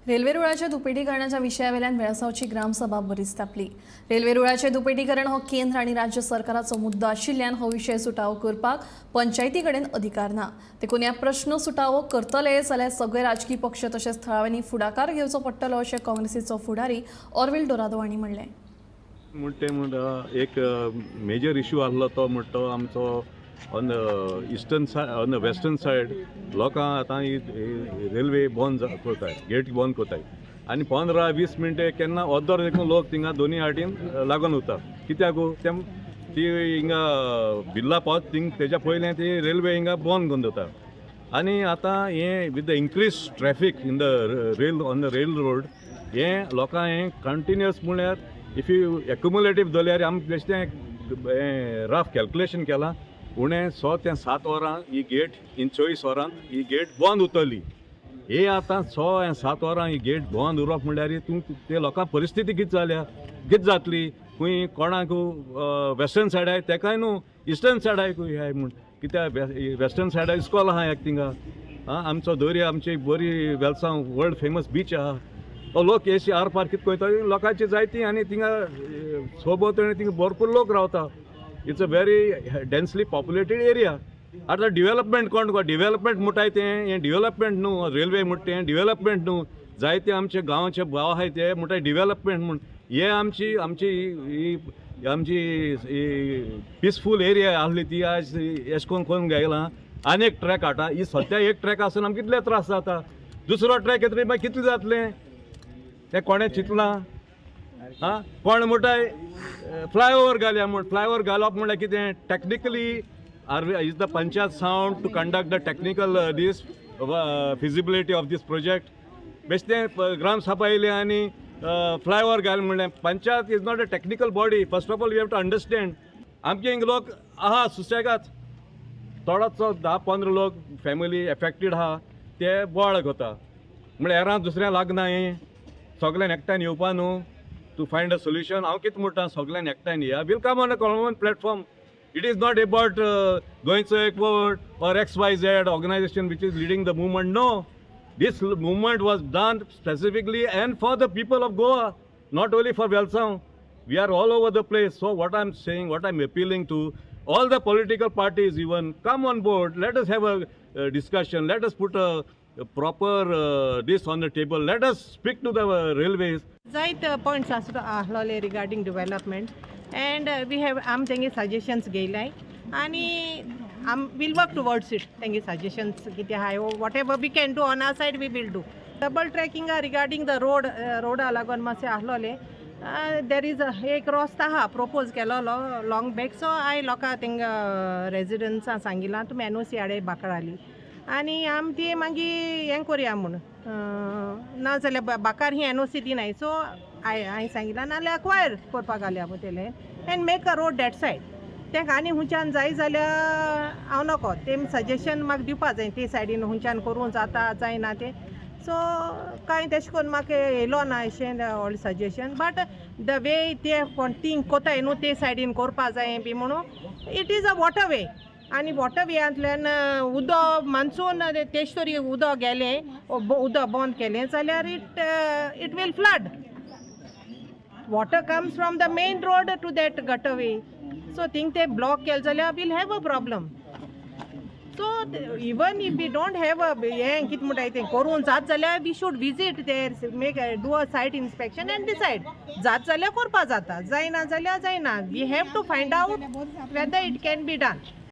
Railway रुळाच्या दुपेटीकरणाच्या विशयावेल्यान वेळसावची gram sabha बरीच तापली. Railway रुळाचें दुपेटीकरण हो केंद्र आनी राज्य सरकाराचो मुद्दो आशिल्ल्यान हो विशय सुटावो करपाक पंचायती कडेन अधिकार ना. देखून ह्या प्रश्न सुटावो करतले जाल्यार सगळे राजकी पक्ष तशेंच थळाव्यांनी फुडाकार घेवचो पडटलो, अशें काँग्रेसीचो फुडारी ऑर्विल डोरादो हांणी म्हणलें. म्हणटे म्हणटा, एक मेजर इशू आहलो तो म्हणटा तो आमचो on the eastern side, on the western side लोकां आतां ही रेल्वे बंद करताय, गेट बंद करताय आनी 15-20 मिनटे, केन्ना अर्दोर देखून लोक थिंगा दोनी आटीन लागून उरता. कित्याक तें ती हिंगा बिर्ला पावत थिंग तेज्या पयलें ती रेल्वे हिंगा बंद करून दवरता. आनी आतां हें with the increase traffic in the rail, on the rail road, हें लोकांक हें कंटिन्युअस म्हणल्यार if you एक्युमुलेटीव धरल्यार, आमी बेश्टें हें रफ कॅल्कुलेशन केलां, उणें 6 ते 7 वरां ही गेट इन 24 वरांत ही गेट बंद उरतली. हे आतां 6 ते 7 वरां ही गेट बंद उरप म्हणल्यार तूं ते लोकां परिस्थिती कितें जाल्या, कितें जातली? खंय कोणाक वेस्टर्न सायडाक तेकाय न्हू, इस्टर्न सायडाकूय हाय म्हूण. कित्याक वेस्टर्न सायडाक इस्कॉल आहा एक थिंगा. आं, आमचो दर्या, आमची बरी वेलसांव वर्ल्ड फेमस बीच आहा. तो लोक एशी आर पार कितें कोयता लोकांची जायती आनी थिंगा सोबत थिंगा भरपूर लोक रावता. It's a very densely populated area. आतां डिवेलपमेंट कोण डिवेलपमेंट म्हणटाय तें हें डिवेलपमेंट न्हू. रेल्वे म्हणटा तें डिवेलपमेंट न्हू. जायते आमचे गांवचे भाव आहाय ते म्हणटाय डिवेलपमेंट म्हूण. हे आमची ही आमची पिसफूल एरिया आहली, ती आज एश कोन कोन्न गेला. आनी एक ट्रॅक हाडटा. ही सद्या एक ट्रॅक आसून आमकां कितले त्रास जाता. दुसरो ट्रॅक येतली मागीर कितले जातलें तें कोणें चिंतलां? आं, कोण म्हणटाय फ्लायओवर घालया म्हूण. फ्लायओवर घालप म्हणल्यार कितें? Technically are is the panchayat sound to conduct the technical this feasibility of this project? बेश्टें ग्रामसभा येयली आनी फ्लायओवर घाल म्हणलें. Panchayat is not a technical body. First of all, you have to understand, आमचे हिंग लोक आहा सुसेगात. थोडोचो 10-15 लोक फॅमिली एफेक्टेड आहा, ते बोवाळ करता. म्हणल्यार हेरां दुसऱ्यां लागना. हें सगळ्यान एकठांय येवपा न्हू टू फायंड अ सोल्युशन. हांव कितें म्हणटा, सगळ्यान एकठांय या, we'll come on a common platform. It is not about गोंयचो एकवट or XYZ organization which is leading the movement. No, this movement was done specifically and for the people of Goa, not only for Velsao. We are all over the place. So what I'm saying, what I'm appealing to all the political parties even, come on board. Let us have a discussion. Let us put a proper this on the table. Let us speak to the railways. जायत points आसलोले regarding development and we have आम तेंगे suggestions घेयलाय आनी आम we'll work towards it. तेंगे suggestions कितें आहाय, whatever we can do on our side, we will do. Double trackinga regarding the road, रोडा लागून मातशें आसलोलें. There is एक रस्तो आहा प्रोपोज केलोलो लॉंग बॅक. सो हांवें लोकां तेंगा रेजिडंट्सां सांगिलां, तुमी एनओसी हाडे बाकराली आनी आम ती मागीर हें करया म्हूण. ना जाल्यार बाकार ही एनओसी दिनाय. सो हांवें सांगिलां, नाल्यार अक्वायर करपाक घालया तेलें and make a road that side. तेंका आनी हुंच्यान जाय जाल्यार हांव नको, तेम सजेशन म्हाका दिवपा जाय, ते सायडीन हुंच्यान करूं जाता जायना तें. सो कांय तेशें करून म्हाका येयलो ना अशें व्हडलें सजेशन, बट the वे ते कोण थिंक कोताय न्हू, ते सायडीन करपा जाय बी म्हणून, it is a water way आनी वॉटर वेयांतल्यान उदक मानसून तेश तरी उदक गेलें, उदक बंद केलें जाल्यार it will flood. Water comes from the main road to that gutter way, so thing ते ब्लॉक केलें जाल्यार we'll have a problem. So even if we don't have a हें कितें म्हणटाय तें करूंक जात जाल्यार we should visit there, make do a site inspection and decide. जात जाल्यार करपा जाता, जायना जाल्यार जायना. We have to find out whether it can be done.